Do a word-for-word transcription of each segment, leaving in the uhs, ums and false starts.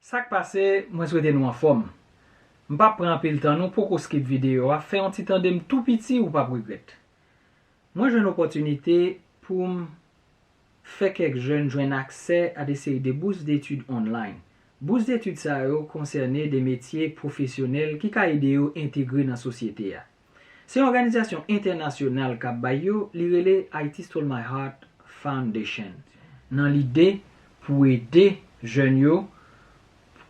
Sa k pase, mwen swete nou anfòm. M p ap pran anpil tan, nou poko skip videyo a, fè yon ti tande m tou piti, ou p ap regrèt. Mwen jwenn opòtinite pou m fè kèk jèn jwenn aksè a de seri de bous detid online. Bous detid sa yo konsène de metye pwofesyonèl ki ka ede yo entegre nan sosyete a. Se yon òganizasyon entènasyonal k ap bay yo, li rele I T Stole My Heart Foundation, nan lide pou ede jèn yo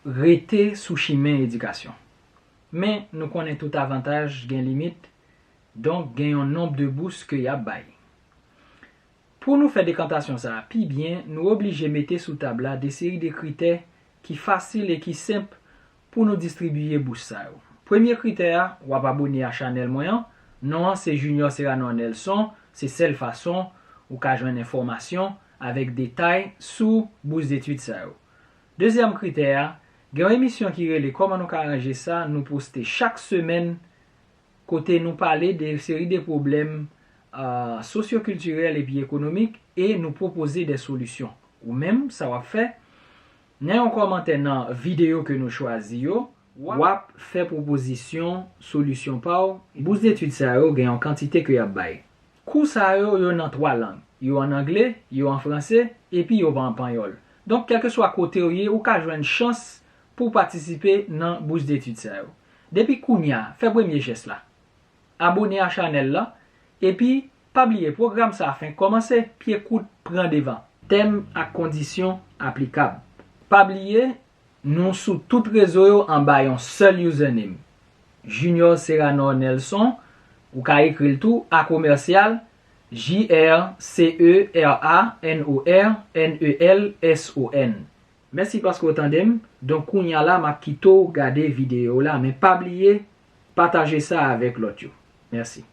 rete sou chimen edikasyon. Men, nou konnen tout avantaj gen limit, donk gen yon nonb de bous ke y ap bay. Pou nou fè dekantasyon sa a pi byen, nou oblije mete sou tab la de seri de kritè ki fasil e ki senp pou nou distribiye bous sa yo. Premye kritè a, w ap abone a chanèl mwen an. Non an se Junior Serranor Nelson, se sèl fason ou ka jwenn enfòmasyon avèk detay sou bous detid sa yo. Dezyèm kritè a, gen yon emisyon ki rele Kòman nou ka ranje sa, nou poste chak semèn kote nou pale de seri de pwoblèm, a, sosyokiltirèl epi ekonomik e nou pwopoze de solisyon. Ou menm, sa w ap fè, nan yon kòmantè nan videyo ke nou chwazi yo, w ap fè pwopozisyon solisyon pa w. Bous detid sa yo gen yon kantite ke y ap bay. Kou sa yo, yo nan twa lang. Yo ann angle, yo an franse, epi yo pa an panyòl. Donk, kèlkeswa kote w ye, ou ka jwenn chans pou w patisipe nan bous detid sa yo. Depi kounye a, fè premye jès la. Abone a chanèl la, epi pa bliye pwogram sa a fenk kòmanse, pye kout pran devan. Tèm ak kondisyon aplikab. Pa bliye, nou sou tout rezo yo anba yon sèl username. Junior Serranor Nelson, ou ka ekri l tou, a komèsyal, J R C E R A N O R N E L S O N. Mèsi paske w tande m. Donk, kounye a la, m ap kite w gade videyo la, men pa bliye pataje sa avèk lòt yo. Mèsi.